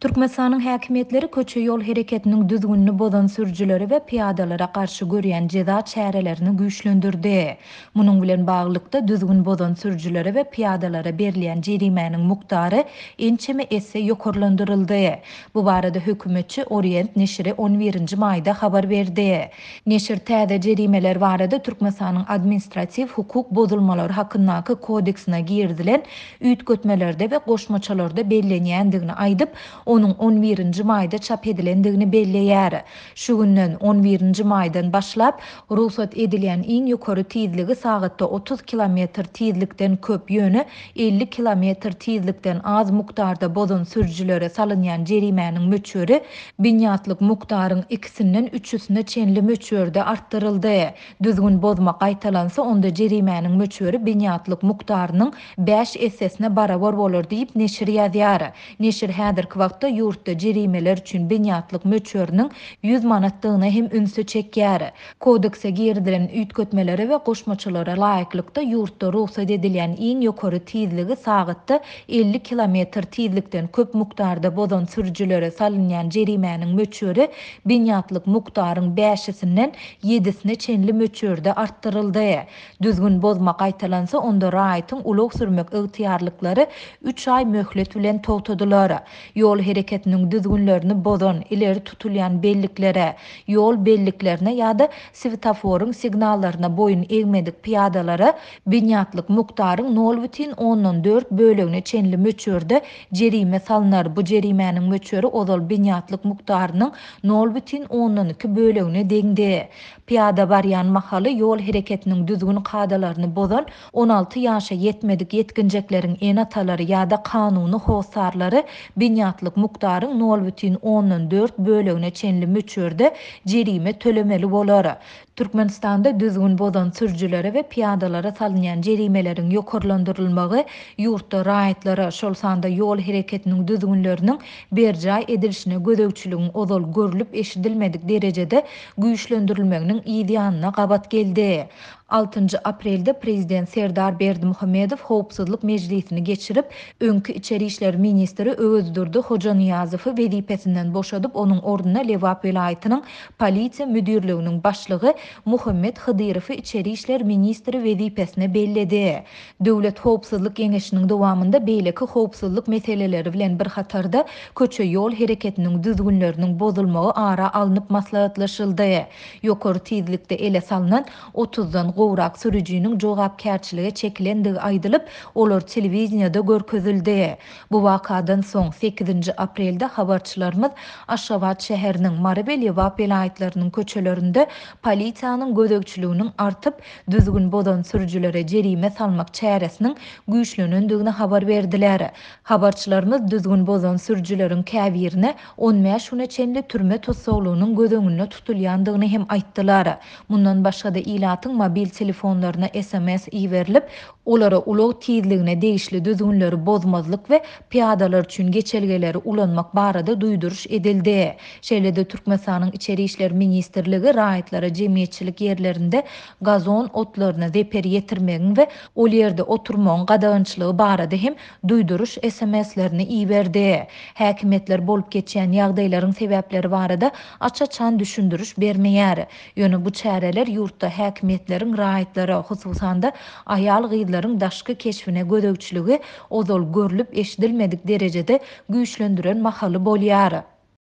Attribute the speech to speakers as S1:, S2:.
S1: Türkmenistanyň häkimiýetleri köçe-ýol hereketiniň düzgünini bozan sürüjilere we pyýadalara garşy görýän jeza çärelerini güýçlendirdi. Munuň bilen baglylykda, düzgün bozan sürüjilere we pyýadalara berilýän jerimäniň mukdary ençeme esse ýokarlandyryldy. Bu barada hökümetçi Orient neşiri on birinji maýda habar berdi. Neşir täze jerimeler barada Türkmenistanyň Administratiw hukuk bozulmalary hakyndaky kodeksine girizilen üýtgetmelerde we goşmaçalarda bellenýändigini aýdyp, onuň on birinji maýda çap edilendigini belleýär. Şu günden, on birinji maýdan başlap, rugsat edilýän iň ýokary tizligi sagatda 30 kilometr tizlikden köp, ýöne 50 kilometr tizlikden az mukdarda bozan sürüjilere salynýan jerimäniň möçberi binýatlyk mukdaryň ikisinden üçüsine çenli möçberde artdyryldy. Düzgün bozma gaýtalansa, onda jerimäniň möçberi binýatlyk mukdarynyň bäş essesine barabar bolar diýip, neşir ýazýar. Neşir häzirki wagtda ýurtda jerimeler üçin binýatlyk möçberiniň 100 manatdygyna hem ünsi çekýär. Kodekse girizilen üýtgetmelere we goşmaçalara laýyklykda, ýurtda rugsat edilýän iň ýokary tizligi sagatda 50 kilometr tizlikden köp mukdarda bozan sürüjilere salynýan jerimäniň möçberi binýatlyk mukdaryň bäşisinden ýedisine çenli möçberde artdyryldy. Düzgün bozma gaýtalansa, onda raýatyň ulag sürmek ygtyýarlyklary üç aý möhlet bilen togtadylar. Ýol hereketiniň düzgünlerini bozan, ileri tutulýan belliklere, ýol belliklerine ýa-da swetoforyň signallaryna boýun egmedik pyýadalara binýatlyk mukdaryň nol bütin ondan dört bölegine çenli möçberde jerime salnar, bu jerimäniň möçberi ozal binýatlyk mukdarynyň nol bütin ondan iki bölegine deňdi. Pyýada barýan mahaly ýol hereketiniň düzgün-kadalaryny bozan 16 ýaşa ýetmedik ýetginjekleriň ene-atalary ýa-da kanuny hossarlary binýatlyk mukdaryň nol bütin ondan dört bölegine çenli möçberde jerime tölemeli bolar. Türkmenistanda düzgün bozan sürüjilere we pyýadalara salynýan jerimeleriň ýokarlandyrylmagy ýurtda raýatlara, şol sanda ýol hereketiniň düzgünleriniň berjaý edilişine gözegçiligiň ozal görlüp-eşidilmedik derejede güýçlendirilmeginiň yz ýanyna gabat geldi. Altynjy aprelde prezident Serdar Berdimuhamedow howpsuzlyk mejlisini geçirip, öňki içeri işler ministri Öwezdurdy Hojanyýazowy wezipesinden boşadyp, onuň ornuna Lebap welaýatynyň Polisiýa müdirliginiň başlygy Muhammet Hydyrowy içeri işler ministri wezipesine belledi. Döwlet howpsuzlyk geňeşiniň dowamynda beýleki howpsuzlyk meseleleri bilen bir hatarda, köçe-ýol hereketiniň düzgünleriniň bozulmagy ara alnyp maslahatlaşyldy. Ýokary tizlikde ele salnan otuzdan gowrak sürüjiniň jogapkärçilige çekilendigi aýdylyp, olar telewideniýede görkezildi. Bu wakadan soň, sekizinji aprelde habarçylarymyz Aşgabat şäheriniň, Mary we Lebap welaýatlarynyň köçelerinde polisiýanyň gözegçiliginiň artyp, düzgün bozan sürüjilere jerime salmak çäresiniň güýçlenendigini habar berdiler. Habarçylarymyz düzgün bozan sürüjileriň käbirine 15 güne çenli türme tussaglygynyň göz öňünde tutulýandygyny hem aýtdylar. Mundan başga-da ilatyň mobil telefonlaryna sms iberilip, olara ulag tizligine degişli düzgünleri bozmazlyk we pyýadalar üçin geçelgeleri ulanmak barada duýduryş edildi. Şeýle-de Türkmenistanyň Içeri işler ministrligi raýatlara jemgyýetçilik ýerlerinde gazon otlaryna zeper ýetirmegiň we ol ýerde oturmagyň gadagançylygy barada hem duýduryş sms-lerini iberdi. Häkimiýetler bolup geçýän ýagdaýlaryň sebäpleri barada aç-açan düşündiriş bermeýär. Ýöne bu çäreler ýurtda häkimiýetleriň raýatlara, hususan-da, aýal-gyzlaryň daşky keşbine gözegçiligi ozal görlüp-eşidilmedik derejede güýçlendiren mahaly bolýar.